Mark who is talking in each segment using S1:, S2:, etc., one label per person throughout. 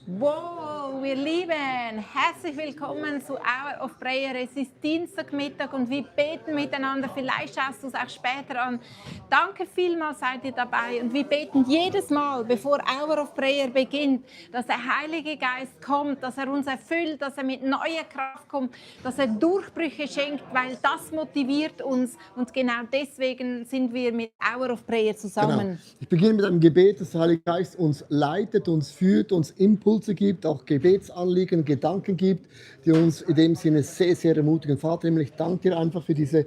S1: Wow, wir lieben, herzlich willkommen zu Hour of Prayer. Es ist Dienstagmittag und wir beten miteinander. Vielleicht schaust du es auch später an. Danke vielmals, seid ihr dabei. Und wir beten jedes Mal, bevor Hour of Prayer beginnt, dass der Heilige Geist kommt, dass er uns erfüllt, dass er mit neuer Kraft kommt, dass er Durchbrüche schenkt, weil das motiviert uns. Und genau deswegen sind wir mit Hour of Prayer zusammen.
S2: Genau. Ich beginne mit einem Gebet, dass der Heilige Geist uns leitet, uns führt, uns Impulse gibt, auch Gebetsanliegen, Gedanken gibt, die uns in dem Sinne sehr, sehr ermutigen. Vater, ich danke dir einfach für diese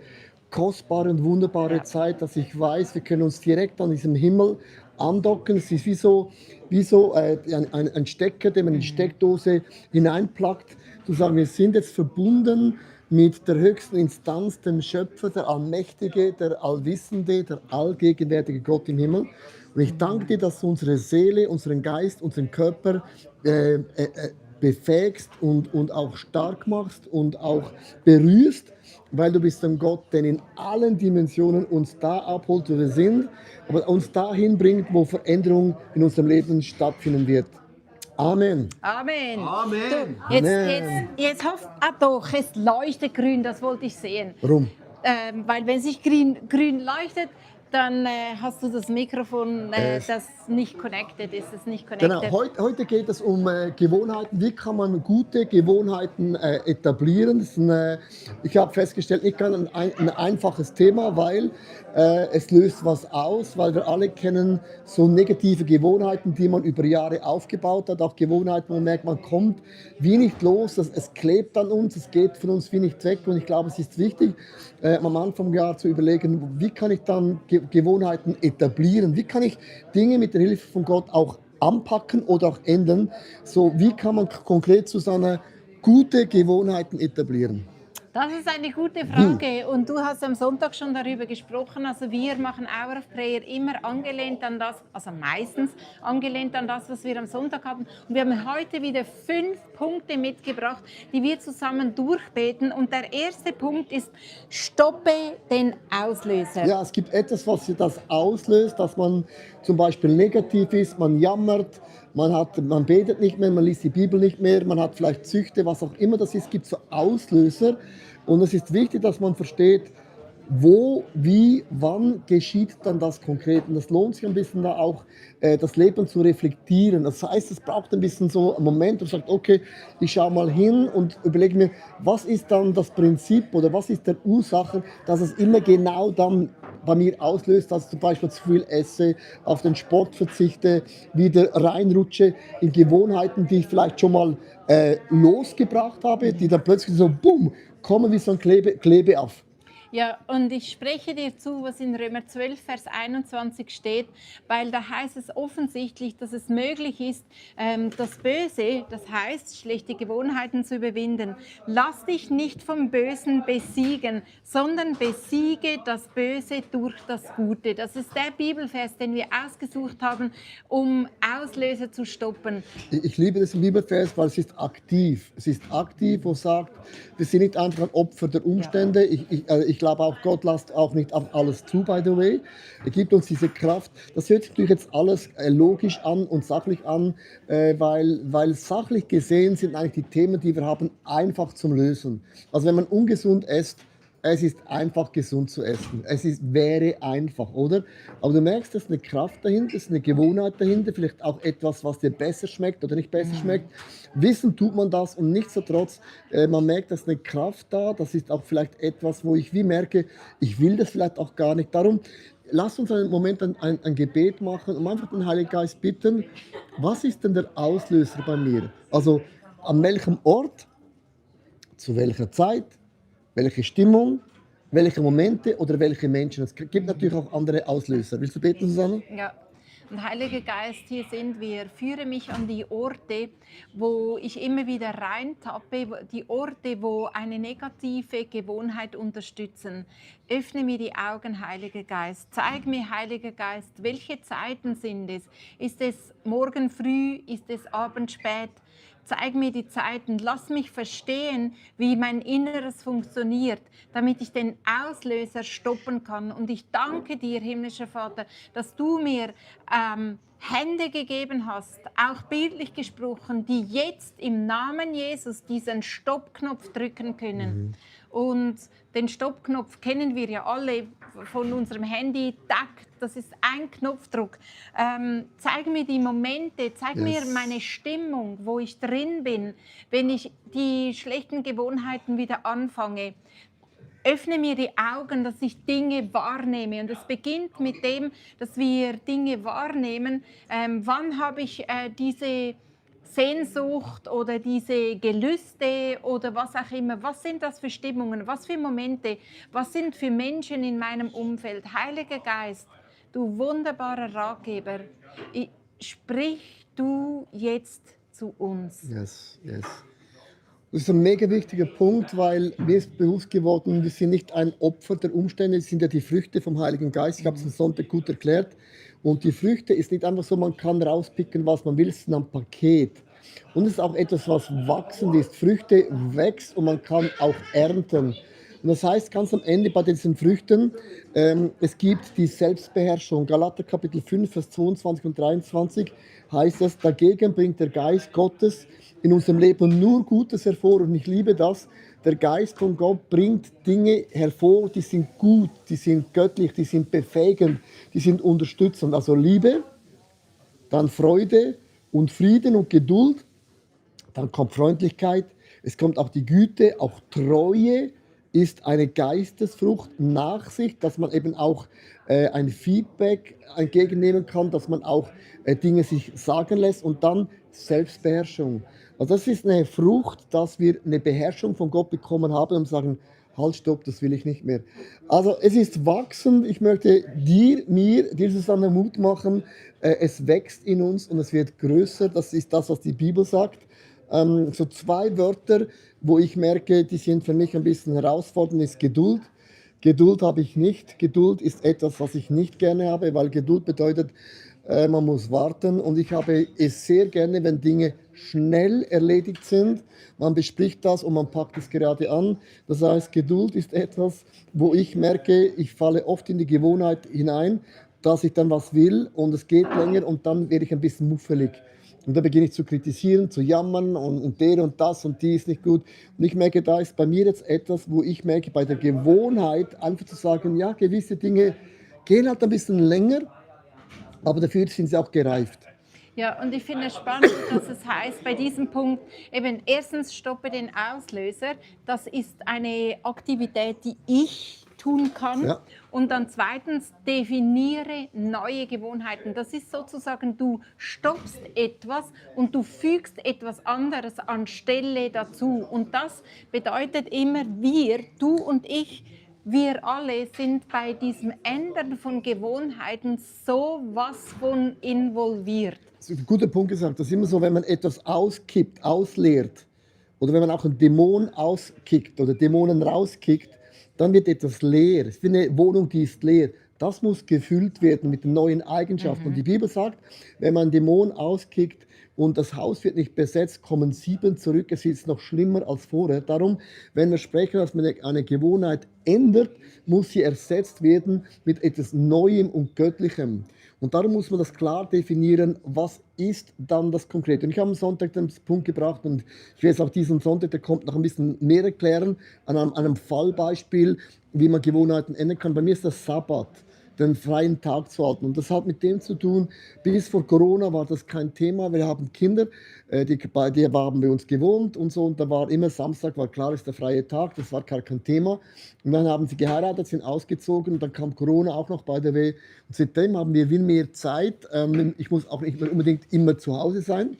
S2: kostbare und wunderbare Zeit, dass ich weiß, wir können uns direkt an diesem Himmel andocken. Es ist wie so ein Stecker, den man in die Steckdose hineinplackt. Zu sagen, wir sind jetzt verbunden mit der höchsten Instanz, dem Schöpfer, der Allmächtige, der Allwissende, der allgegenwärtige Gott im Himmel. Und ich danke dir, dass du unsere Seele, unseren Geist, unseren Körper befähigst und auch stark machst und auch berührst, weil du bist ein Gott, der in allen Dimensionen uns da abholt, wo wir sind, aber uns dahin bringt, wo Veränderung in unserem Leben stattfinden wird. Amen.
S1: Amen.
S3: Amen.
S1: Du, jetzt hofft, doch, es leuchtet grün, das wollte ich sehen.
S2: Warum?
S1: Weil wenn sich grün leuchtet, dann hast du das Mikrofon, das nicht connected ist. Es nicht connected.
S2: Genau, heute geht es um Gewohnheiten. Wie kann man gute Gewohnheiten etablieren? Das ist ich habe festgestellt, nicht ganz ein einfaches Thema, weil es löst was aus, weil wir alle kennen so negative Gewohnheiten, die man über Jahre aufgebaut hat. Auch Gewohnheiten, wo man merkt, man kommt wie nicht los, es klebt an uns, es geht von uns wie nicht weg. Und ich glaube, es ist wichtig, am Anfang vom Jahr zu überlegen, wie kann ich dann Gewohnheiten etablieren? Wie kann ich Dinge mit der Hilfe von Gott auch anpacken oder auch ändern? So, wie kann man konkret Susanne gute Gewohnheiten etablieren?
S1: Das ist eine gute Frage und du hast am Sonntag schon darüber gesprochen. Also wir machen Hour of Prayer immer angelehnt an das, also meistens angelehnt an das, was wir am Sonntag hatten. Und wir haben heute wieder 5 Punkte mitgebracht, die wir zusammen durchbeten. Und der erste Punkt ist, stoppe den Auslöser.
S2: Ja, es gibt etwas, was das auslöst, dass man zum Beispiel negativ ist, man jammert, man betet nicht mehr, man liest die Bibel nicht mehr, man hat vielleicht Süchte, was auch immer das ist, gibt so Auslöser. Und es ist wichtig, dass man versteht, wo, wie, wann geschieht dann das konkret. Und das lohnt sich ein bisschen da auch, das Leben zu reflektieren. Das heißt, es braucht ein bisschen so einen Moment, wo man sagt, okay, ich schaue mal hin und überlege mir, was ist dann das Prinzip oder was ist der Ursache, dass es immer genau dann bei mir auslöst, dass ich zum Beispiel zu viel esse, auf den Sport verzichte, wieder reinrutsche in Gewohnheiten, die ich vielleicht schon mal losgebracht habe, die dann plötzlich so, boom, kommen wie so ein Klebe auf.
S1: Ja, und ich spreche dir zu, was in Römer 12, Vers 21 steht, weil da heißt es offensichtlich, dass es möglich ist, das Böse, das heißt, schlechte Gewohnheiten zu überwinden. Lass dich nicht vom Bösen besiegen, sondern besiege das Böse durch das Gute. Das ist der Bibelvers, den wir ausgesucht haben, um Auslöser zu stoppen.
S2: Ich liebe diesen Bibelvers, weil es ist aktiv. Es ist aktiv, wo es sagt, wir sind nicht einfach ein Opfer der Umstände. Ich glaube auch, Gott lässt auch nicht auf alles zu, by the way. Er gibt uns diese Kraft. Das hört sich natürlich jetzt alles logisch an und sachlich an, weil sachlich gesehen sind eigentlich die Themen, die wir haben, einfach zum Lösen. Also wenn man ungesund isst, es ist einfach gesund zu essen. Wäre einfach, oder? Aber du merkst, es ist eine Kraft dahinter, es ist eine Gewohnheit dahinter, vielleicht auch etwas, was dir besser schmeckt oder nicht besser schmeckt. Wissen tut man das und nichtsdestotrotz, man merkt, dass eine Kraft da, das ist auch vielleicht etwas, wo ich wie merke, ich will das vielleicht auch gar nicht. Darum, lass uns einen Moment ein Gebet machen und einfach den Heiligen Geist bitten, was ist denn der Auslöser bei mir? Also an welchem Ort, zu welcher Zeit, welche Stimmung, welche Momente oder welche Menschen. Es gibt natürlich auch andere Auslöser. Willst du beten, Susanne?
S1: Ja. Und Heiliger Geist, hier sind wir. Führe mich an die Orte, wo ich immer wieder reintappe, die Orte, wo eine negative Gewohnheit unterstützen. Öffne mir die Augen, Heiliger Geist. Zeig mir, Heiliger Geist, welche Zeiten sind es? Ist es morgen früh? Ist es abends spät? Zeig mir die Zeiten, lass mich verstehen, wie mein Inneres funktioniert, damit ich den Auslöser stoppen kann. Und ich danke dir, himmlischer Vater, dass du mir Hände gegeben hast, auch bildlich gesprochen, die jetzt im Namen Jesus diesen Stoppknopf drücken können. Und den Stoppknopf kennen wir ja alle von unserem Handy. Tack, das ist ein Knopfdruck. Zeig mir die Momente, zeig mir meine Stimmung, wo ich drin bin, wenn ich die schlechten Gewohnheiten wieder anfange. Öffne mir die Augen, dass ich Dinge wahrnehme. Und es beginnt mit dem, dass wir Dinge wahrnehmen. Wann habe ich diese Sehnsucht oder diese Gelüste oder was auch immer? Was sind das für Stimmungen? Was für Momente? Was sind für Menschen in meinem Umfeld? Heiliger Geist, du wunderbarer Ratgeber, sprich du jetzt zu uns.
S2: Yes, yes. Das ist ein mega wichtiger Punkt, weil mir ist bewusst geworden, wir sind nicht ein Opfer der Umstände, es sind ja die Früchte vom Heiligen Geist. Ich habe es am Sonntag gut erklärt. Und die Früchte ist nicht einfach so, man kann rauspicken, was man will, es ist ein Paket. Und es ist auch etwas, was wachsend ist. Früchte wächst und man kann auch ernten. Und das heißt ganz am Ende bei diesen Früchten, es gibt die Selbstbeherrschung. Galater Kapitel 5, Vers 22 und 23 heißt es, dagegen bringt der Geist Gottes in unserem Leben nur Gutes hervor. Und ich liebe das, der Geist von Gott bringt Dinge hervor, die sind gut, die sind göttlich, die sind befähigend, die sind unterstützend. Also Liebe, dann Freude und Frieden und Geduld, dann kommt Freundlichkeit, es kommt auch die Güte, auch Treue ist eine Geistesfrucht, Nachsicht, dass man eben auch ein Feedback entgegennehmen kann, dass man auch Dinge sich sagen lässt und dann Selbstbeherrschung. Also das ist eine Frucht, dass wir eine Beherrschung von Gott bekommen haben und sagen, halt, stopp, das will ich nicht mehr. Also es ist wachsend. Ich möchte dir zusammen Mut machen. Es wächst in uns und es wird größer. Das ist das, was die Bibel sagt. So 2 Wörter, wo ich merke, die sind für mich ein bisschen herausfordernd, ist Geduld. Geduld habe ich nicht. Geduld ist etwas, was ich nicht gerne habe, weil Geduld bedeutet, man muss warten. Und ich habe es sehr gerne, wenn Dinge schnell erledigt sind. Man bespricht das und man packt es gerade an. Das heißt, Geduld ist etwas, wo ich merke, ich falle oft in die Gewohnheit hinein, dass ich dann was will und es geht länger und dann werde ich ein bisschen muffelig. Und da beginne ich zu kritisieren, zu jammern und der und das und die ist nicht gut. Und ich merke, da ist bei mir jetzt etwas, wo ich merke, bei der Gewohnheit einfach zu sagen, ja, gewisse Dinge gehen halt ein bisschen länger, aber dafür sind sie auch gereift.
S1: Ja, und ich finde es spannend, dass es heißt, bei diesem Punkt eben erstens stoppe den Auslöser. Das ist eine Aktivität, die ich tun kann.
S2: Ja.
S1: Und dann zweitens definiere neue Gewohnheiten. Das ist sozusagen, du stoppst etwas und du fügst etwas anderes anstelle dazu. Und das bedeutet immer du und ich, wir alle sind bei diesem Ändern von Gewohnheiten sowas von involviert.
S2: Das ist ein guter Punkt gesagt. Das ist immer so, wenn man etwas auskippt, ausleert oder wenn man auch einen Dämon auskickt oder Dämonen rauskickt, dann wird etwas leer. Es ist wie eine Wohnung, die ist leer. Das muss gefüllt werden mit den neuen Eigenschaften. Und die Bibel sagt, wenn man einen Dämon auskickt und das Haus wird nicht besetzt, kommen 7 zurück. Es ist noch schlimmer als vorher. Darum, wenn wir sprechen, dass man eine Gewohnheit ändert, muss sie ersetzt werden mit etwas Neuem und Göttlichem. Und darum muss man das klar definieren, was ist dann das Konkrete. Und ich habe am Sonntag den Punkt gebracht und ich werde es auch diesen Sonntag, der kommt, noch ein bisschen mehr erklären, an einem Fallbeispiel, wie man Gewohnheiten ändern kann. Bei mir ist das Sabbat, den freien Tag zu halten. Und das hat mit dem zu tun, bis vor Corona war das kein Thema. Wir haben Kinder, die haben bei uns gewohnt und so. Und da war immer Samstag, war klar, ist der freie Tag, das war gar kein Thema. Und dann haben sie geheiratet, sind ausgezogen und dann kam Corona auch noch by the way. Und seitdem haben wir viel mehr Zeit. Ich muss auch nicht mehr unbedingt immer zu Hause sein.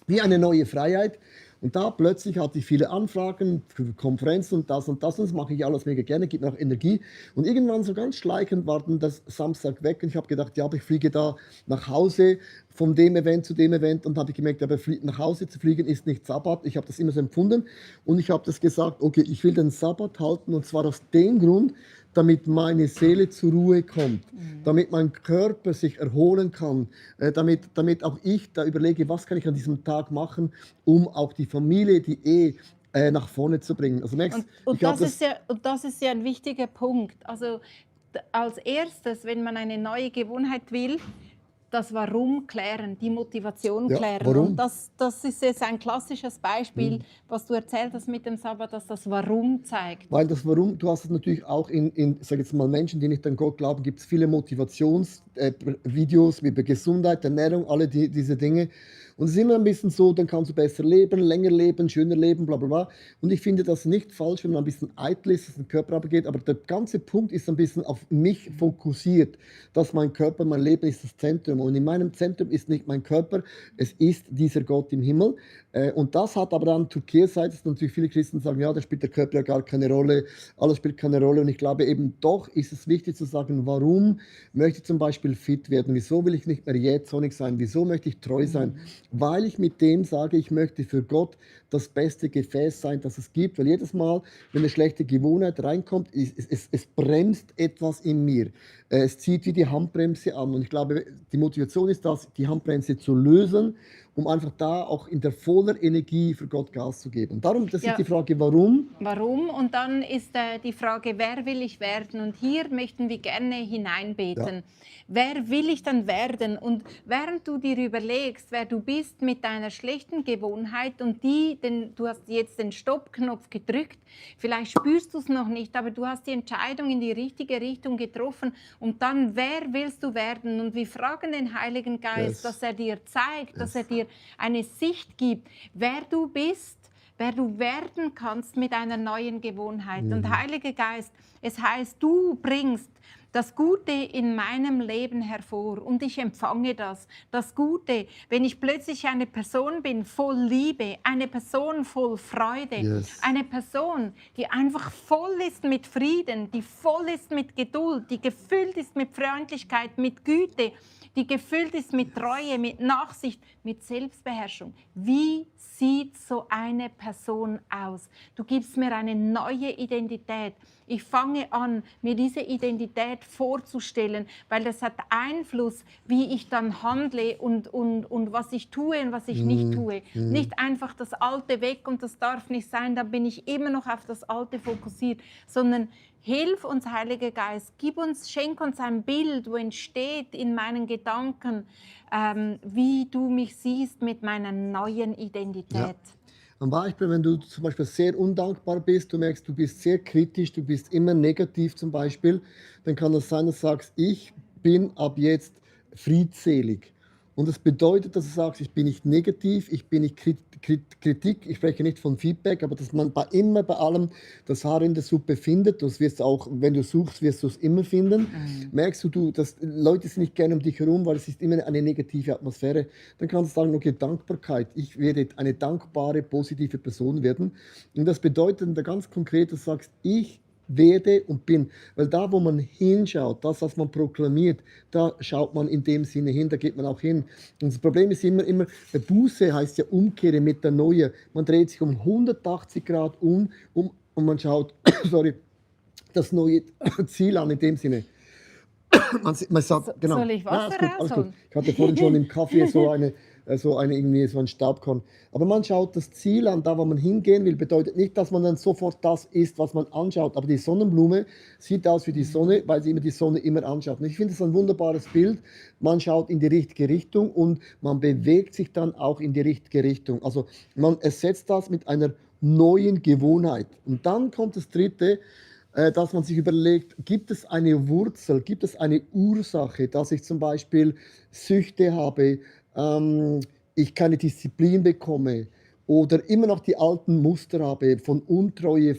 S2: Wie eine neue Freiheit. Und da plötzlich hatte ich viele Anfragen für Konferenzen und das und das. Und das mache ich alles mega gerne, gibt mir auch Energie. Und irgendwann so ganz schleichend war dann das Samstag weg. Und ich habe gedacht, ja, aber ich fliege da nach Hause von dem Event zu dem Event. Und habe gemerkt, aber nach Hause zu fliegen ist nicht Sabbat. Ich habe das immer so empfunden. Und ich habe das gesagt, okay, ich will den Sabbat halten. Und zwar aus dem Grund, damit meine Seele zur Ruhe kommt, damit mein Körper sich erholen kann, damit auch ich da überlege, was kann ich an diesem Tag machen, um auch die Familie, die Ehe nach vorne zu bringen. Also
S1: das ist ja ein wichtiger Punkt. Also als erstes, wenn man eine neue Gewohnheit will, das Warum klären, die Motivation
S2: Ja,
S1: klären.
S2: warum?
S1: Und das ist jetzt ein klassisches Beispiel, was du erzählt hast mit dem Sabbat, dass das Warum zeigt.
S2: Weil das Warum, du hast es natürlich auch sag jetzt mal, Menschen, die nicht an Gott glauben, gibt es viele Motivationsvideos über Gesundheit, Ernährung, alle diese Dinge. Und es ist immer ein bisschen so, dann kannst du besser leben, länger leben, schöner leben, bla bla bla. Und ich finde das nicht falsch, wenn man ein bisschen eitel ist, dass der Körper abgeht, aber der ganze Punkt ist ein bisschen auf mich fokussiert, dass mein Körper, mein Leben ist das Zentrum. Und in meinem Zentrum ist nicht mein Körper, es ist dieser Gott im Himmel. Und das hat aber dann zur Kehrseite, dass natürlich viele Christen sagen, ja, da spielt der Körper ja gar keine Rolle, alles spielt keine Rolle. Und ich glaube eben doch ist es wichtig zu sagen, warum möchte ich zum Beispiel fit werden? Wieso will ich nicht mehr jähzornig sein? Wieso möchte ich treu sein? Weil ich mit dem sage, ich möchte für Gott das beste Gefäß sein, das es gibt. Weil jedes Mal, wenn eine schlechte Gewohnheit reinkommt, es bremst etwas in mir. Es zieht wie die Handbremse an. Und ich glaube, die Motivation ist das, die Handbremse zu lösen, um einfach da auch in der voller Energie für Gott Gas zu geben. Und darum, das
S1: Ja.
S2: ist die Frage, warum?
S1: Warum? Und dann ist die Frage, wer will ich werden? Und hier möchten wir gerne hineinbeten.
S2: Ja.
S1: Wer will ich dann werden? Und während du dir überlegst, wer du bist mit deiner schlechten Gewohnheit und du hast jetzt den Stoppknopf gedrückt, vielleicht spürst du es noch nicht, aber du hast die Entscheidung in die richtige Richtung getroffen. Und dann, wer willst du werden? Und wir fragen den Heiligen Geist,
S2: Yes.
S1: dass er dir zeigt, dass er dir eine Sicht gibt, wer du bist, wer du werden kannst mit einer neuen Gewohnheit. Und Heiliger Geist, es heißt, du bringst das Gute in meinem Leben hervor und ich empfange das Gute, wenn ich plötzlich eine Person bin voll Liebe, eine Person voll Freude,
S2: Yes.
S1: eine Person, die einfach voll ist mit Frieden, die voll ist mit Geduld, die gefüllt ist mit Freundlichkeit, mit Güte, die gefüllt ist mit Treue, mit Nachsicht, mit Selbstbeherrschung. Wie sieht so eine Person aus? Du gibst mir eine neue Identität. Ich fange an, mir diese Identität vorzustellen, weil das hat Einfluss, wie ich dann handle und was ich tue und was ich nicht tue. Nicht einfach das Alte weg und das darf nicht sein, dann bin ich immer noch auf das Alte fokussiert, sondern hilf uns, Heiliger Geist, schenk uns ein Bild, wo entsteht in meinen Gedanken, wie du mich siehst mit meiner neuen Identität.
S2: Ja. Am Beispiel, wenn du zum Beispiel sehr undankbar bist, du merkst, du bist sehr kritisch, du bist immer negativ zum Beispiel, dann kann es sein, dass du sagst, ich bin ab jetzt friedselig. Und das bedeutet, dass du sagst, ich bin nicht negativ, ich bin nicht Kritik, ich spreche nicht von Feedback, aber dass man immer bei allem das Haar in der Suppe findet. Das wirst du auch, wenn du suchst, wirst du es immer finden. Merkst du, dass Leute sind nicht gerne um dich herum, weil es ist immer eine negative Atmosphäre. Dann kannst du sagen, okay, Dankbarkeit. Ich werde eine dankbare, positive Person werden. Und das bedeutet ganz konkret, dass du sagst, ich werde und bin. Weil da, wo man hinschaut, das, was man proklamiert, da schaut man in dem Sinne hin, da geht man auch hin. Und das Problem ist immer, Buße heißt ja Umkehre mit der Neue. Man dreht sich um 180 Grad um und man schaut, sorry, das neue Ziel an in dem Sinne. Man sagt, genau.
S1: Soll ich Wasser
S2: alles gut.
S1: rausholen?
S2: Ich hatte vorhin schon im Kaffee so ein Staubkorn. Aber man schaut das Ziel an, da wo man hingehen will, bedeutet nicht, dass man dann sofort das isst, was man anschaut. Aber die Sonnenblume sieht aus wie die Sonne, weil sie die Sonne immer anschaut. Und ich finde es ein wunderbares Bild. Man schaut in die richtige Richtung und man bewegt sich dann auch in die richtige Richtung. Also man ersetzt das mit einer neuen Gewohnheit. Und dann kommt das Dritte, dass man sich überlegt, gibt es eine Wurzel, gibt es eine Ursache, dass ich zum Beispiel Süchte habe, ich keine Disziplin bekomme oder immer noch die alten Muster habe von Untreue,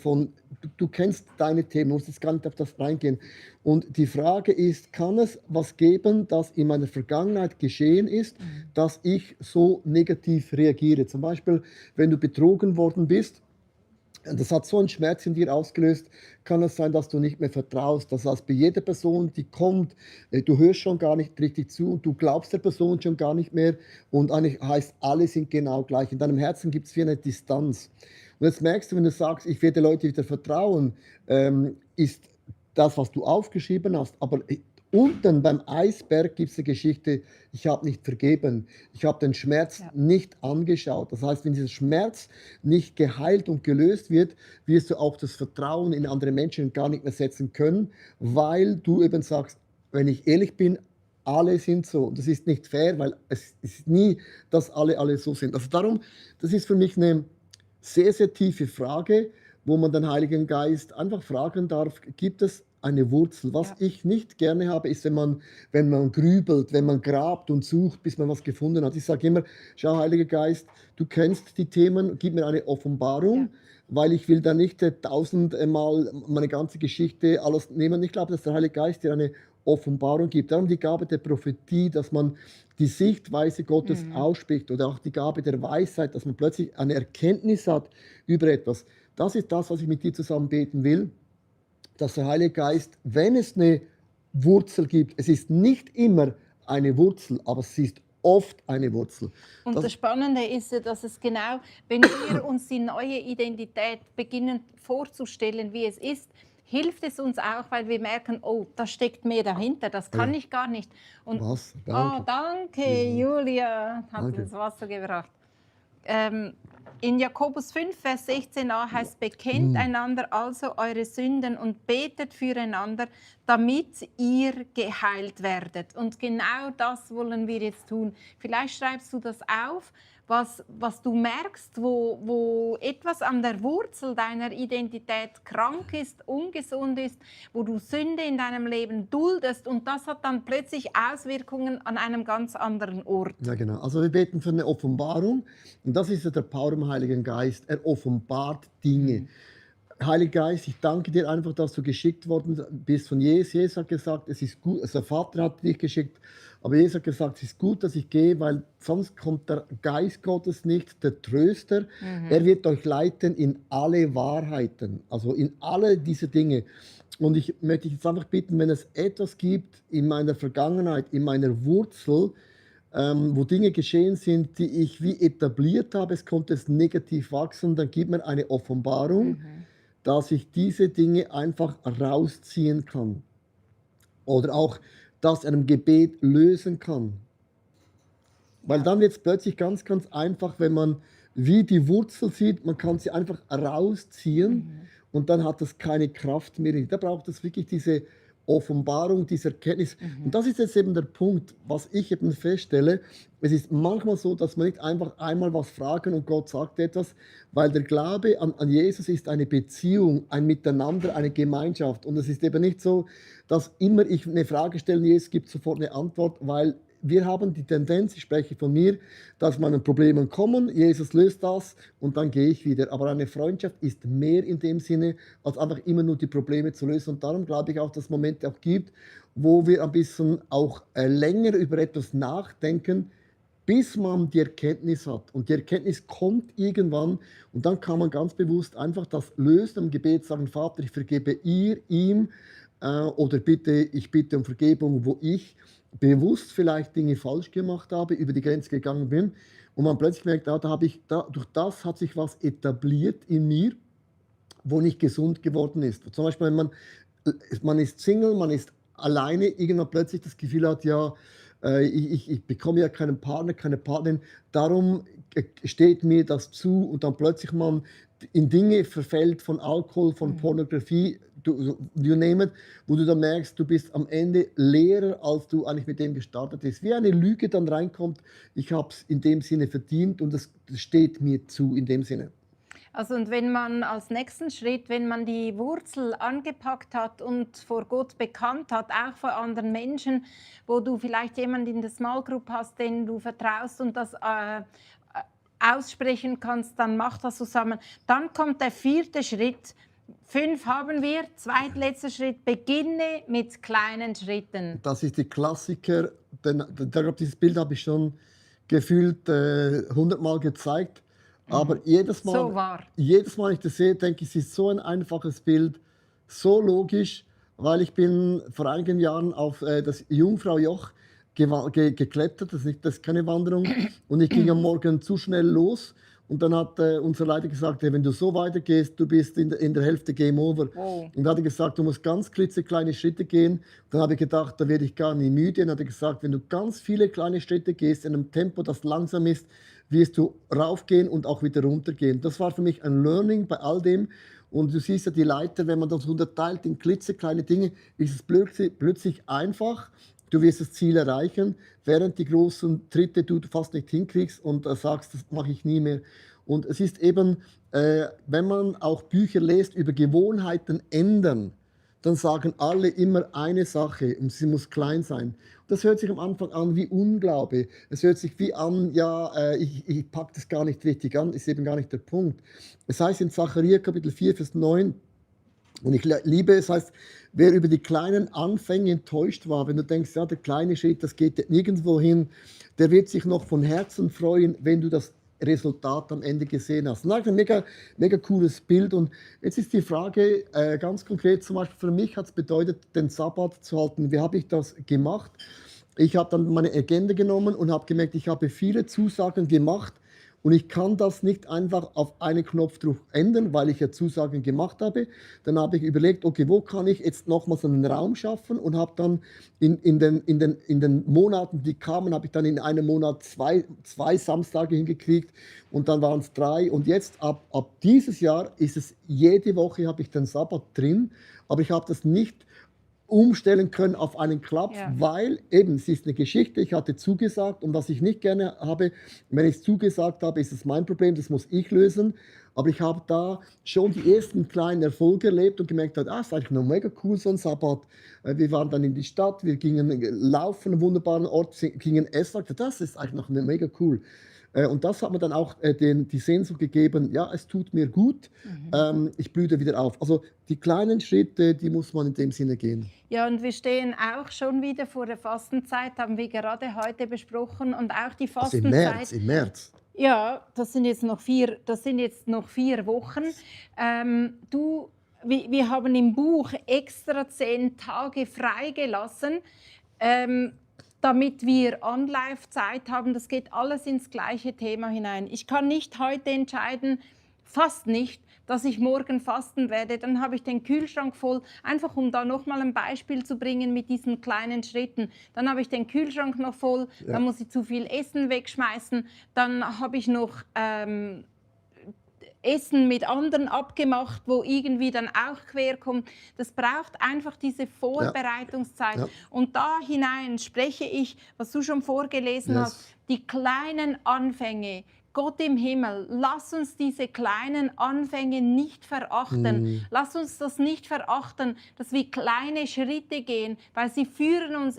S2: du kennst deine Themen, musst jetzt gar nicht auf das reingehen. Und die Frage ist, kann es was geben, das in meiner Vergangenheit geschehen ist, dass ich so negativ reagiere? Zum Beispiel, wenn du betrogen worden bist, das hat so einen Schmerz in dir ausgelöst, kann es sein, dass du nicht mehr vertraust. Das heißt, bei jeder Person, die kommt, du hörst schon gar nicht richtig zu und du glaubst der Person schon gar nicht mehr. Und eigentlich heißt, alle sind genau gleich. In deinem Herzen gibt es wie eine Distanz. Und jetzt merkst du, wenn du sagst, ich werde Leute wieder vertrauen, ist das, was du aufgeschrieben hast. Aber unten beim Eisberg gibt es eine Geschichte, ich habe nicht vergeben, ich habe den Schmerz nicht angeschaut. Das heißt, wenn dieser Schmerz nicht geheilt und gelöst wird, wirst du auch das Vertrauen in andere Menschen gar nicht mehr setzen können, weil du eben sagst, wenn ich ehrlich bin, alle sind so. Und das ist nicht fair, weil es ist nie, dass alle so sind. Also darum, das ist für mich eine sehr, sehr tiefe Frage, wo man den Heiligen Geist einfach fragen darf, gibt es eine Wurzel? Was
S1: Ja.
S2: ich nicht gerne habe, ist, wenn man grübelt, wenn man grabt und sucht, bis man was gefunden hat. Ich sage immer, schau, Heiliger Geist, du kennst die Themen, gib mir eine Offenbarung,
S1: Ja.
S2: weil ich will da nicht tausendmal meine ganze Geschichte alles nehmen. Ich glaube, dass der Heilige Geist dir eine Offenbarung gibt. Darum die Gabe der Prophetie, dass man die Sichtweise Gottes ausspricht, oder auch die Gabe der Weisheit, dass man plötzlich eine Erkenntnis hat über etwas. Das ist das, was ich mit dir zusammen beten will, dass der Heilige Geist, wenn es eine Wurzel gibt, es ist nicht immer eine Wurzel, aber es ist oft eine Wurzel.
S1: Und
S2: Das-
S1: das Spannende ist ja, dass es genau, wenn wir uns die neue Identität beginnen vorzustellen, wie es ist, hilft es uns auch, weil wir merken, oh, da steckt mehr dahinter, das kann ich gar nicht. Und
S2: Was?
S1: oh,
S2: Danke.
S1: danke, Julia hat
S2: Danke.
S1: uns Wasser gebracht. In Jakobus 5, Vers 16a heißt, bekennt einander also eure Sünden und betet füreinander, damit ihr geheilt werdet. Und genau das wollen wir jetzt tun. Vielleicht schreibst du das auf, was du merkst, wo etwas an der Wurzel deiner Identität krank ist, ungesund ist, wo du Sünde in deinem Leben duldest, und das hat dann plötzlich Auswirkungen an einem ganz anderen Ort.
S2: Ja, genau. Also wir beten für eine Offenbarung, und das ist ja der Power im Heiligen Geist. Er offenbart Dinge. Heiliger Geist, ich danke dir einfach, dass du geschickt worden bist von Jesus. Jesus hat gesagt, es ist gut, also der Vater hat dich geschickt, aber Jesus hat gesagt, es ist gut, dass ich gehe, weil sonst kommt der Geist Gottes nicht, der Tröster. Er wird euch leiten in alle Wahrheiten, also in alle diese Dinge. Und ich möchte dich jetzt einfach bitten, wenn es etwas gibt in meiner Vergangenheit, in meiner Wurzel, wo Dinge geschehen sind, die ich wie etabliert habe, es konnte es negativ wachsen, dann gib mir eine Offenbarung, dass ich diese Dinge einfach rausziehen kann. Oder auch das einem Gebet lösen kann. Weil dann wird es plötzlich ganz, ganz einfach, wenn man wie die Wurzel sieht, man kann sie einfach rausziehen und dann hat das keine Kraft mehr. Da braucht es wirklich diese Offenbarung, diese Erkenntnis. Und das ist jetzt eben der Punkt, was ich eben feststelle. Es ist manchmal so, dass man nicht einfach einmal was fragen und Gott sagt etwas, weil der Glaube an Jesus ist eine Beziehung, ein Miteinander, eine Gemeinschaft. Und es ist eben nicht so, dass immer ich eine Frage stelle und Jesus gibt sofort eine Antwort, weil wir haben die Tendenz, ich spreche von mir, dass man an Problemen kommen, Jesus löst das und dann gehe ich wieder. Aber eine Freundschaft ist mehr in dem Sinne, als einfach immer nur die Probleme zu lösen. Und darum glaube ich auch, dass es Momente auch gibt, wo wir ein bisschen auch länger über etwas nachdenken, bis man die Erkenntnis hat. Und die Erkenntnis kommt irgendwann und dann kann man ganz bewusst einfach das lösen im Gebet, sagen, Vater, ich vergebe ihm oder bitte, ich bitte um Vergebung, wo ich bewusst vielleicht Dinge falsch gemacht habe, über die Grenze gegangen bin und man plötzlich merkt, durch das hat sich was etabliert in mir, wo nicht gesund geworden ist. Zum Beispiel, wenn man ist Single, man ist alleine, irgendwann plötzlich das Gefühl hat, ja, ich bekomme ja keinen Partner, keine Partnerin, darum steht mir das zu und dann plötzlich man in Dinge verfällt von Alkohol, von Pornografie, you name it, wo du dann merkst, du bist am Ende leerer, als du eigentlich mit dem gestartet bist. Wie eine Lüge dann reinkommt, ich habe es in dem Sinne verdient und das steht mir zu in dem Sinne.
S1: Also und wenn man als nächsten Schritt, wenn man die Wurzel angepackt hat und vor Gott bekannt hat, auch vor anderen Menschen, wo du vielleicht jemanden in der Small Group hast, den du vertraust und das aussprechen kannst, dann mach das zusammen. Dann kommt der 4. Schritt. 5 haben wir. Zweitletzter Schritt, beginne mit kleinen Schritten.
S2: Das ist die Klassiker. Dieses Bild habe ich schon gefühlt 100-mal gezeigt. Aber jedes Mal,
S1: So wahr.
S2: wenn ich das sehe, denke ich, es ist so ein einfaches Bild, so logisch, weil ich bin vor einigen Jahren auf das Jungfraujoch geklettert, das ist keine Wanderung, und ich ging am Morgen zu schnell los. Und dann hat unser Leiter gesagt, hey, wenn du so weitergehst, du bist in der Hälfte Game Over.
S1: Wow.
S2: Und dann hat er gesagt, du musst ganz klitzekleine Schritte gehen. Dann habe ich gedacht, da werde ich gar nicht müde. Und dann hat er gesagt, wenn du ganz viele kleine Schritte gehst, in einem Tempo, das langsam ist, wirst du raufgehen und auch wieder runtergehen. Das war für mich ein Learning bei all dem. Und du siehst ja die Leiter, wenn man das unterteilt in klitzekleine Dinge, ist es plötzlich einfach. du wirst das Ziel erreichen, während die großen Tritte du fast nicht hinkriegst und sagst, das mache ich nie mehr. Und es ist eben, wenn man auch Bücher liest über Gewohnheiten ändern, dann sagen alle immer eine Sache und sie muss klein sein. Das hört sich am Anfang an wie Unglaube. Es hört sich wie an, ja, ich packe das gar nicht richtig an, ist eben gar nicht der Punkt. Es heißt in Zachariah Kapitel 4, Vers 9, und ich liebe es, heißt, wer über die kleinen Anfänge enttäuscht war, wenn du denkst, ja, der kleine Schritt, das geht nirgendwo hin, der wird sich noch von Herzen freuen, wenn du das Resultat am Ende gesehen hast. Das ist ein mega, mega cooles Bild. Und jetzt ist die Frage ganz konkret, zum Beispiel für mich hat es bedeutet, den Sabbat zu halten. Wie habe ich das gemacht? Ich habe dann meine Agenda genommen und habe gemerkt, ich habe viele Zusagen gemacht und ich kann das nicht einfach auf einen Knopfdruck ändern, weil ich ja Zusagen gemacht habe. Dann habe ich überlegt, okay, wo kann ich jetzt nochmals einen Raum schaffen und habe dann in den Monaten, die kamen, habe ich dann in einem Monat zwei Samstage hingekriegt und dann waren es 3. Und jetzt ab dieses Jahr ist es jede Woche habe ich den Sabbat drin, aber ich habe das nicht umstellen können auf einen Klaps,
S1: Ja.
S2: weil eben, es ist eine Geschichte, ich hatte zugesagt und was ich nicht gerne habe, wenn ich zugesagt habe, ist es mein Problem, das muss ich lösen. Aber ich habe da schon die ersten kleinen Erfolge erlebt und gemerkt, es ist eigentlich noch mega cool, so ein Sabbat. Wir waren dann in die Stadt, wir gingen laufen, an einen wunderbaren Ort, gingen essen. Das ist eigentlich noch mega cool. Und das hat mir dann auch die Sehnsucht gegeben, ja, es tut mir gut, ich blühe wieder auf. Also die kleinen Schritte, die muss man in dem Sinne gehen.
S1: Ja, und wir stehen auch schon wieder vor der Fastenzeit, haben wir gerade heute besprochen. Und auch die
S2: Also
S1: Fastenzeit.
S2: im März.
S1: Ja, das sind jetzt noch 4 Wochen. Wir haben im Buch extra 10 Tage freigelassen, damit wir On-Life-Zeit haben. Das geht alles ins gleiche Thema hinein. Ich kann nicht heute entscheiden, fast nicht, dass ich morgen fasten werde. Dann habe ich den Kühlschrank voll, einfach um da noch mal ein Beispiel zu bringen mit diesen kleinen Schritten. Dann habe ich den Kühlschrank noch voll, dann muss ich zu viel Essen wegschmeißen, dann habe ich noch Essen mit anderen abgemacht, wo irgendwie dann auch quer kommt. Das braucht einfach diese Vorbereitungszeit.
S2: Ja.
S1: Und da hinein spreche ich, was du schon vorgelesen hast, die kleinen Anfänge. Gott im Himmel, lass uns diese kleinen Anfänge nicht verachten. Lass uns das nicht verachten, dass wir kleine Schritte gehen, weil sie führen uns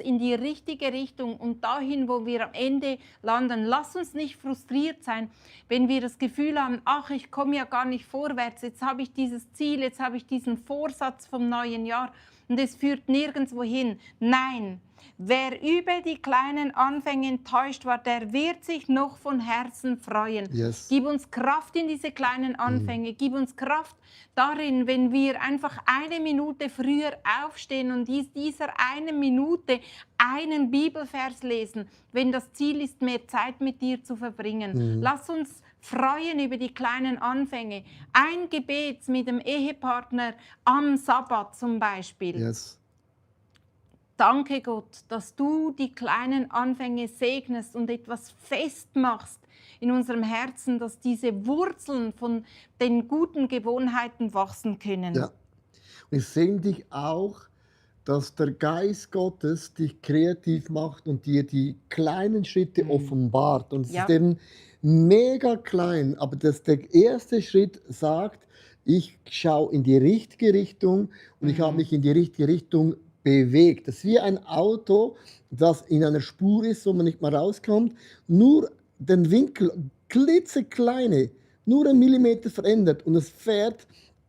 S1: in die richtige Richtung und dahin, wo wir am Ende landen. Lass uns nicht frustriert sein, wenn wir das Gefühl haben, ach, ich komme ja gar nicht vorwärts, jetzt habe ich dieses Ziel, jetzt habe ich diesen Vorsatz vom neuen Jahr und es führt nirgendwo hin. Nein. Wer über die kleinen Anfänge enttäuscht war, der wird sich noch von Herzen freuen.
S2: Yes.
S1: Gib uns Kraft in diese kleinen Anfänge. Gib uns Kraft darin, wenn wir einfach 1 Minute früher aufstehen und dieser 1 Minute einen Bibelvers lesen, wenn das Ziel ist, mehr Zeit mit dir zu verbringen. Lass uns freuen über die kleinen Anfänge. Ein Gebet mit dem Ehepartner am Sabbat zum Beispiel.
S2: Yes.
S1: Danke Gott, dass du die kleinen Anfänge segnest und etwas festmachst in unserem Herzen, dass diese Wurzeln von den guten Gewohnheiten wachsen können.
S2: Ja. Und ich segne dich auch, dass der Geist Gottes dich kreativ macht und dir die kleinen Schritte offenbart. Und es ist eben mega klein, aber dass der erste Schritt sagt, ich schaue in die richtige Richtung und ich habe mich in die richtige Richtung bewegt. Das ist wie ein Auto, das in einer Spur ist, wo man nicht mehr rauskommt, nur den Winkel, klitzekleine, nur 1 Millimeter verändert und es fährt.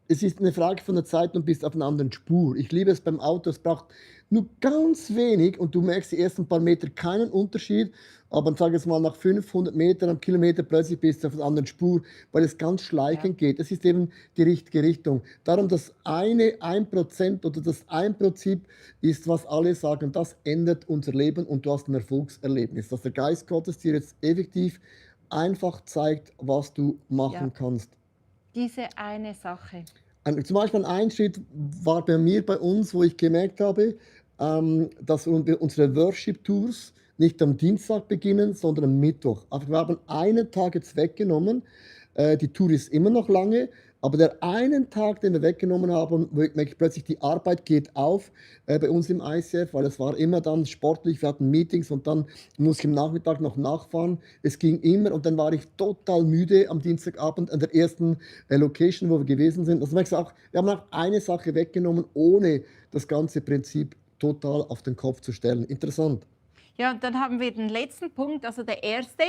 S2: Es ist eine Frage von der Zeit und bist auf einer anderen Spur. Ich liebe es beim Auto, es braucht nur ganz wenig und du merkst die ersten paar Meter keinen Unterschied, aber sag jetzt mal nach 500 Metern am Kilometer plötzlich bist du auf einer anderen Spur, weil es ganz schleichend geht. Das ist eben die richtige Richtung. Darum das 1% oder das 1% ist, was alle sagen, das ändert unser Leben und du hast ein Erfolgserlebnis. Dass der Geist Gottes dir jetzt effektiv einfach zeigt, was du machen kannst.
S1: Diese eine Sache.
S2: Zum Beispiel ein Schritt war bei uns, wo ich gemerkt habe, dass unsere Worship-Tours nicht am Dienstag beginnen, sondern am Mittwoch. Also wir haben einen Tag jetzt weggenommen. Die Tour ist immer noch lange, Aber der einen Tag, den wir weggenommen haben, merke ich plötzlich, die Arbeit geht auf bei uns im ICF, weil es war immer dann sportlich, wir hatten Meetings und dann musste ich am Nachmittag noch nachfahren. Es ging immer und dann war ich total müde am Dienstagabend an der ersten Location, wo wir gewesen sind. Also merkst du auch, wir haben auch eine Sache weggenommen, ohne das ganze Prinzip total auf den Kopf zu stellen. Interessant.
S1: Ja, und dann haben wir den letzten Punkt, also der erste.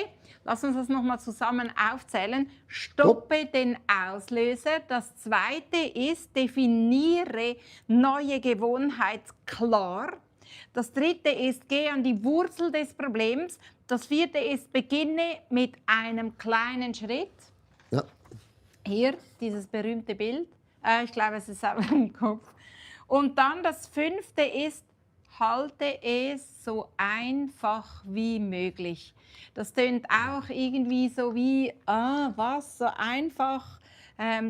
S1: Lass uns das nochmal zusammen aufzählen. Stoppe den Auslöser. Das zweite ist, definiere neue Gewohnheit klar. Das dritte ist, gehe an die Wurzel des Problems. Das vierte ist, beginne mit einem kleinen Schritt.
S2: Ja.
S1: Hier, dieses berühmte Bild. Ich glaube, es ist auch im Kopf. Und dann das fünfte ist, halte es so einfach wie möglich. Das tönt auch irgendwie so wie, was, so einfach.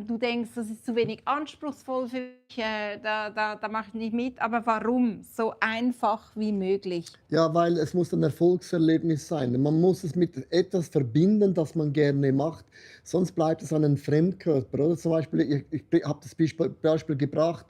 S1: Du denkst, das ist zu wenig anspruchsvoll für mich, da mache ich nicht mit. Aber warum so einfach wie möglich?
S2: Ja, weil es muss ein Erfolgserlebnis sein. Man muss es mit etwas verbinden, das man gerne macht, sonst bleibt es ein Fremdkörper. Oder zum Beispiel, ich habe das Beispiel gebracht,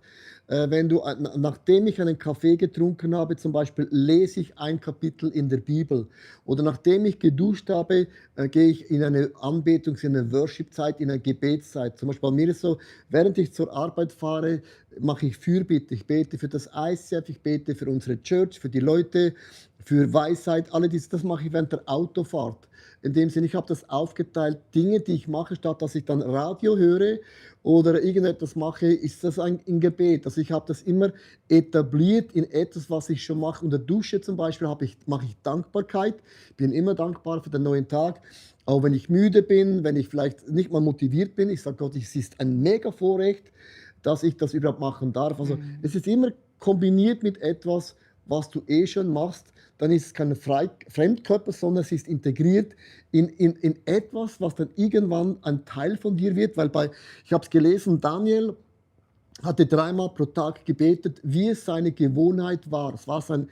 S2: wenn du, nachdem ich einen Kaffee getrunken habe, zum Beispiel, lese ich ein Kapitel in der Bibel. Oder nachdem ich geduscht habe, gehe ich in eine Anbetungs-, in eine Worship-Zeit, in eine Gebetszeit. Zum Beispiel bei mir ist so, während ich zur Arbeit fahre, mache ich Fürbitte. Ich bete für das ICF, ich bete für unsere Church, für die Leute, für Weisheit, alle diese, das mache ich während der Autofahrt. In dem Sinne, ich habe das aufgeteilt, Dinge, die ich mache, statt dass ich dann Radio höre oder irgendetwas mache, ist das ein Gebet. Also ich habe das immer etabliert in etwas, was ich schon mache. Unter der Dusche zum Beispiel mache ich Dankbarkeit, bin immer dankbar für den neuen Tag. Auch wenn ich müde bin, wenn ich vielleicht nicht mal motiviert bin, ich sage Gott, es ist ein mega Vorrecht, dass ich das überhaupt machen darf. Also es ist immer kombiniert mit etwas, was du eh schon machst. Dann ist es kein Fremdkörper, sondern es ist integriert in etwas, was dann irgendwann ein Teil von dir wird. Weil ich habe es gelesen, Daniel hatte 3-mal pro Tag gebetet, wie es seine Gewohnheit war. Es war sein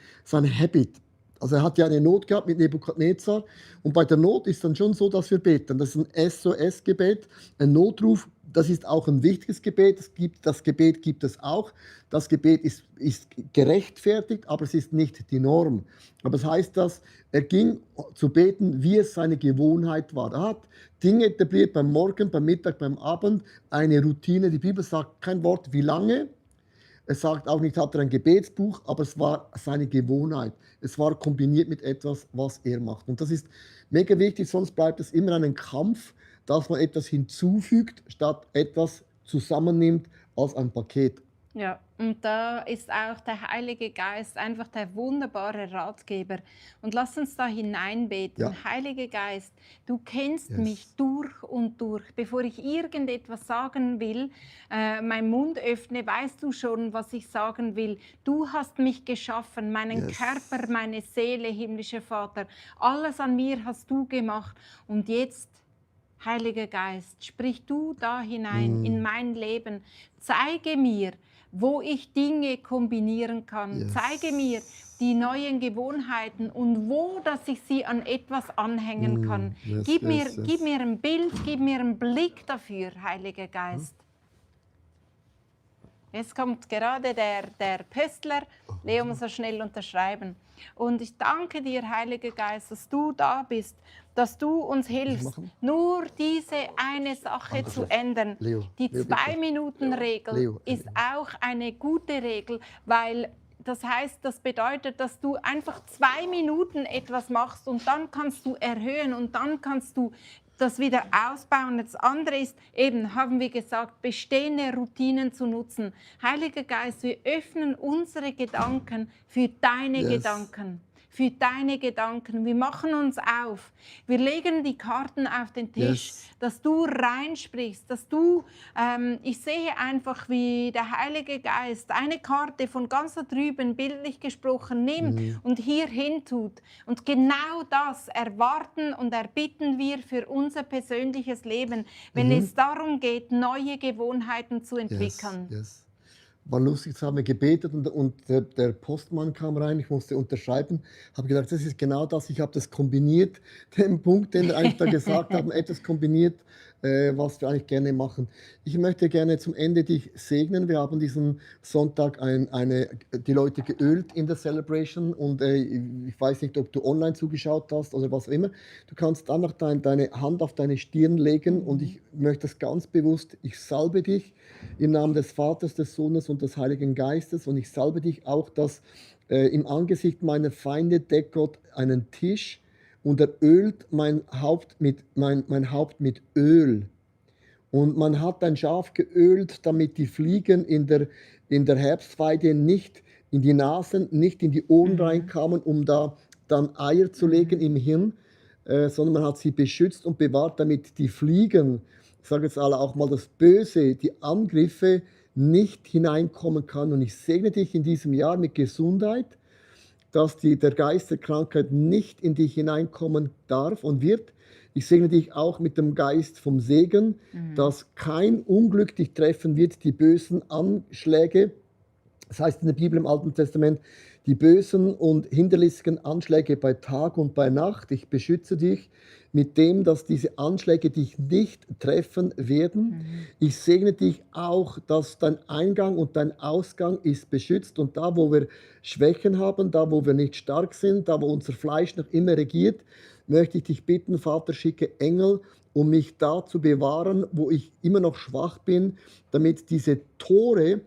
S2: Habit. Also er hat ja eine Not gehabt mit Nebukadnezar. Und bei der Not ist dann schon so, dass wir beten. Das ist ein SOS-Gebet, ein Notruf. Das ist auch ein wichtiges Gebet. Das Gebet gibt es auch. Das Gebet ist gerechtfertigt, aber es ist nicht die Norm. Aber es heißt, dass er ging zu beten, wie es seine Gewohnheit war. Er hat Dinge etabliert beim Morgen, beim Mittag, beim Abend, eine Routine. Die Bibel sagt kein Wort, wie lange. Es sagt auch nicht, hat er ein Gebetsbuch, aber es war seine Gewohnheit. Es war kombiniert mit etwas, was er macht. Und das ist mega wichtig, sonst bleibt es immer ein Kampf, dass man etwas hinzufügt, statt etwas zusammennimmt als ein Paket.
S1: Ja, und da ist auch der Heilige Geist einfach der wunderbare Ratgeber. Und lass uns da hineinbeten.
S2: Ja.
S1: Heiliger Geist, du kennst
S2: Yes.
S1: mich durch und durch. Bevor ich irgendetwas sagen will, meinen Mund öffne, weißt du schon, was ich sagen will. Du hast mich geschaffen, meinen
S2: Yes.
S1: Körper, meine Seele, himmlischer Vater. Alles an mir hast du gemacht. Und jetzt, Heiliger Geist, sprich du da hinein in mein Leben. Zeige mir, wo ich Dinge kombinieren kann.
S2: Yes.
S1: Zeige mir die neuen Gewohnheiten und wo, dass ich sie an etwas anhängen kann.
S2: Yes,
S1: Gib mir ein Bild, gib mir einen Blick dafür, Heiliger Geist. Jetzt kommt gerade der Pöstler. Leo muss so schnell unterschreiben. Und ich danke dir, Heiliger Geist, dass du da bist, dass du uns hilfst, nur diese eine Sache zu ändern.
S2: Leo,
S1: Die
S2: Leo,
S1: 2-Minuten-Regel
S2: Leo,
S1: ist auch eine gute Regel, weil das heißt, das bedeutet, dass du einfach 2 Minuten etwas machst und dann kannst du erhöhen und dann kannst du das wieder ausbauen. Das andere ist eben, haben wir gesagt, bestehende Routinen zu nutzen. Heiliger Geist, wir öffnen unsere Gedanken für deine
S2: Yes.
S1: Gedanken. Für deine Gedanken. Wir machen uns auf. Wir legen die Karten auf den Tisch,
S2: Yes.
S1: dass du reinsprichst, dass du, ich sehe einfach, wie der Heilige Geist eine Karte von ganz da drüben, bildlich gesprochen, nimmt und hier hin tut. Und genau das erwarten und erbitten wir für unser persönliches Leben, wenn es darum geht, neue Gewohnheiten zu entwickeln.
S2: Yes. war lustig, jetzt haben wir gebetet und der Postmann kam rein, ich musste unterschreiben, habe gedacht, das ist genau das, ich habe das kombiniert, den Punkt, den wir eigentlich da gesagt haben, etwas kombiniert, was wir eigentlich gerne machen. Ich möchte gerne zum Ende dich segnen. Wir haben diesen Sonntag die Leute geölt in der Celebration und ich weiß nicht, ob du online zugeschaut hast oder was auch immer. Du kannst einfach deine Hand auf deine Stirn legen und ich möchte das ganz bewusst, ich salbe dich im Namen des Vaters, des Sohnes und des Heiligen Geistes. Und ich salbe dich auch, dass im Angesicht meiner Feinde deckt Gott einen Tisch und er ölt mein Haupt mit Öl. Und man hat ein Schaf geölt, damit die Fliegen in der Herbstweide nicht in die Nasen, nicht in die Ohren reinkamen, um da dann Eier zu legen im Hirn, sondern man hat sie beschützt und bewahrt, damit die Fliegen, ich sage jetzt alle auch mal das Böse, die Angriffe nicht hineinkommen kann. Und ich segne dich in diesem Jahr mit Gesundheit, dass der Geist der Krankheit nicht in dich hineinkommen darf und wird. Ich segne dich auch mit dem Geist vom Segen, dass kein Unglück dich treffen wird, die bösen Anschläge. Das heißt in der Bibel im Alten Testament, die bösen und hinterlistigen Anschläge bei Tag und bei Nacht. Ich beschütze dich mit dem, dass diese Anschläge dich nicht treffen werden. Ich segne dich auch, dass dein Eingang und dein Ausgang ist beschützt. Und da, wo wir Schwächen haben, da, wo wir nicht stark sind, da, wo unser Fleisch noch immer regiert, möchte ich dich bitten, Vater, schicke Engel, um mich da zu bewahren, wo ich immer noch schwach bin, damit diese Tore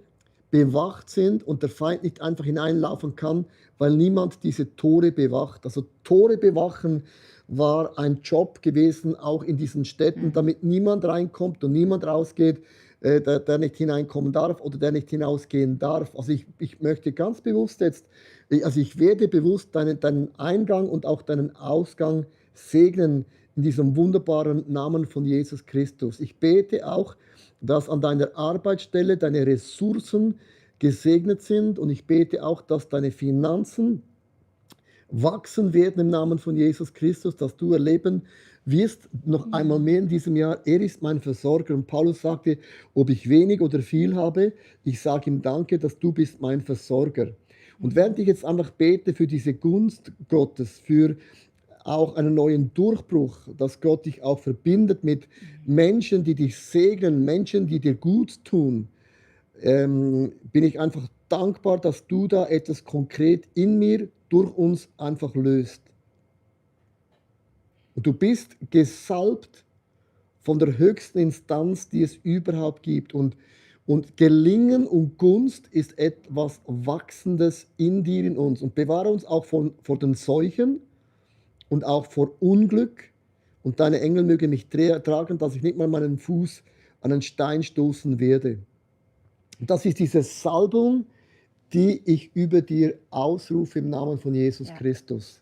S2: bewacht sind und der Feind nicht einfach hineinlaufen kann, weil niemand diese Tore bewacht. Also Tore bewachen war ein Job gewesen, auch in diesen Städten, damit niemand reinkommt und niemand rausgeht, der nicht hineinkommen darf oder der nicht hinausgehen darf. Also ich möchte ganz bewusst jetzt, also ich werde bewusst deinen Eingang und auch deinen Ausgang segnen in diesem wunderbaren Namen von Jesus Christus. Ich bete auch, dass an deiner Arbeitsstelle deine Ressourcen gesegnet sind und ich bete auch, dass deine Finanzen wachsen werden im Namen von Jesus Christus, dass du erleben wirst, noch einmal mehr in diesem Jahr, er ist mein Versorger. Und Paulus sagte, ob ich wenig oder viel habe, ich sage ihm danke, dass du bist mein Versorger. Und während ich jetzt einfach bete für diese Gunst Gottes, für auch einen neuen Durchbruch, dass Gott dich auch verbindet mit Menschen, die dich segnen, Menschen, die dir gut tun, bin ich einfach dankbar, dass du da etwas konkret in mir, durch uns einfach löst. Und du bist gesalbt von der höchsten Instanz, die es überhaupt gibt. Und Gelingen und Gunst ist etwas Wachsendes in dir, in uns. Und bewahre uns auch vor den Seuchen und auch vor Unglück. Und deine Engel mögen mich tragen, dass ich nicht mal meinen Fuß an einen Stein stoßen werde. Und das ist diese Salbung, die ich über dir ausrufe im Namen von Jesus Christus.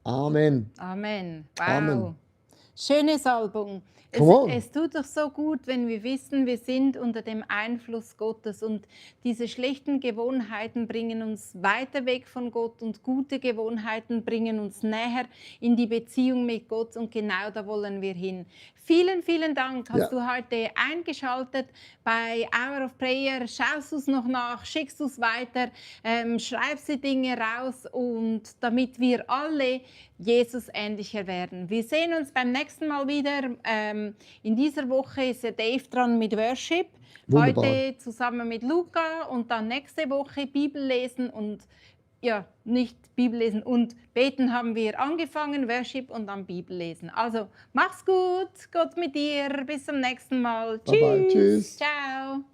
S2: Amen.
S1: Amen. Wow.
S2: Amen.
S1: Schöne Salbung. Es tut doch so gut, wenn wir wissen, wir sind unter dem Einfluss Gottes und diese schlechten Gewohnheiten bringen uns weiter weg von Gott und gute Gewohnheiten bringen uns näher in die Beziehung mit Gott und genau da wollen wir hin. Vielen, vielen Dank, hast du heute eingeschaltet bei Hour of Prayer. Schaust du es noch nach, schickst du es weiter, schreibst die Dinge raus und damit wir alle Jesus ähnlicher werden. Wir sehen uns beim nächsten Mal wieder. In dieser Woche ist ja Dave dran mit Worship.
S2: Wunderbar.
S1: Heute zusammen mit Luca und dann nächste Woche Bibel lesen und nicht Bibel lesen und beten haben wir angefangen, Worship und dann Bibel lesen. Also mach's gut, Gott mit dir, bis zum nächsten Mal.
S2: Bye bye. Tschüss.
S1: Ciao.